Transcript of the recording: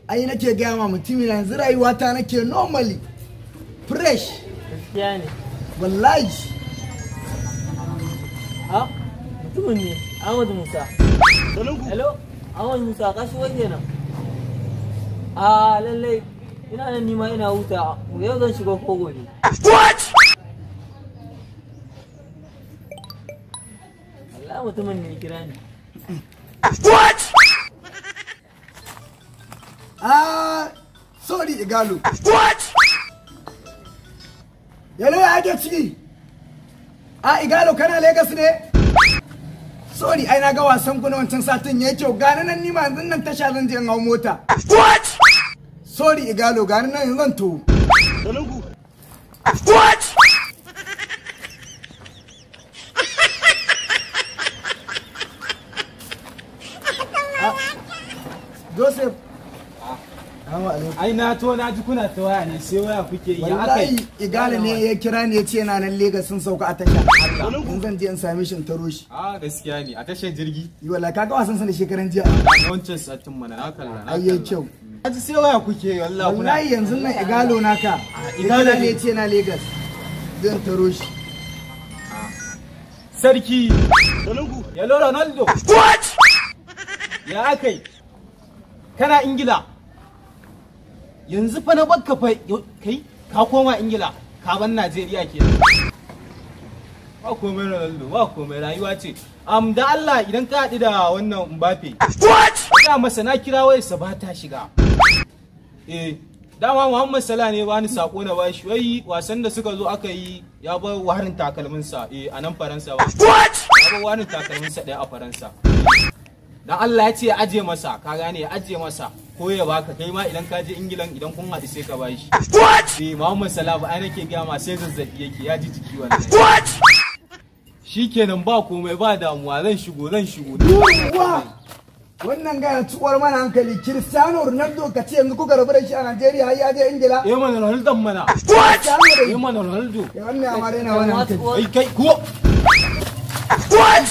Ai nake gaya ma mutumin yanzu rayuwata nake normally fresh. Gaskiya ne. Wallahi. Ha? Mutumin ne Ahmad Musa. Hello? Ahmad Musa ka shigo kenan. A lallai ina nan nima ina huta yau zan shiga ko gobe. What? Allah mutumin ne kira ni. What? Ah, sorry Igalo. What? Yalo ya ake ciki? Ah, Igalo kana Lagos ne? Sorry, ai na ga wasan ku na wancan satin yayi kyau. Gani nan nima yanzu nan tasha zan je in hau mota. What? Sorry Igalo, gani nan yanzu zan to. What? Joseph. Ai na to na ji kuna ta waya ne sai waya kuke yi. Wallahi Igalo ne ya kira ni ya ce na nan Lagos sun sauka a tasha. In zan je in same shi in taro shi. Ah gaskiya ne a tashar jirgi. Yi wallahi kaga wasan sa da shekaran jiya. Na wancan satin mana na kalla na. Ai yayi kyau. Ji sai waya kuke yi wallahi kuna. Wallahi yanzu nan Igalo naka. Igalo ne ya ce na Lagos. Zan taro shi. Sarki. Yalo Ronaldo. What? Ya akai? Kana Ingila. Yanzu fa na bakka fa kai ka koma Ingila ka ban Najeriya kenan. Ba komai Ronaldo, ba komai rayuwa ce. Da Allah idan ka haɗu da wannan Mbappe. What? Ga masa na kira wayarsa ba ta shiga. Eh, dama Muhammad Salah ne bani sako na bashi wai wasan da suka zo aka yi ya bar warin takalminsa a nan Faransa ba. What? Ya bar warin takalminsa ɗaya a Faransa. Dan Allah ya ce ya aje masa, ka gane ya aje masa ko ya baka kai ma idan ka je Ingilan idan kun haɗu sai ka bashi. What? Eh Muhammad Salah ba ai nake ga ma sai zazzabi yake ya ji jiki wallahi. What? Shikenan ba komai ba damuwa zan shigo zan shigo. Yawwa! Wannan gaya tsuwar mana hankali Cristiano Ronaldo ka ce yanzu kuka rabu da shi a Najeriya har ya je Ingila. Eh mana Ronaldo mana. What? Eh mana Ronaldo. Ya wannan ya ma raina wani hankali. Kai kai ko. What?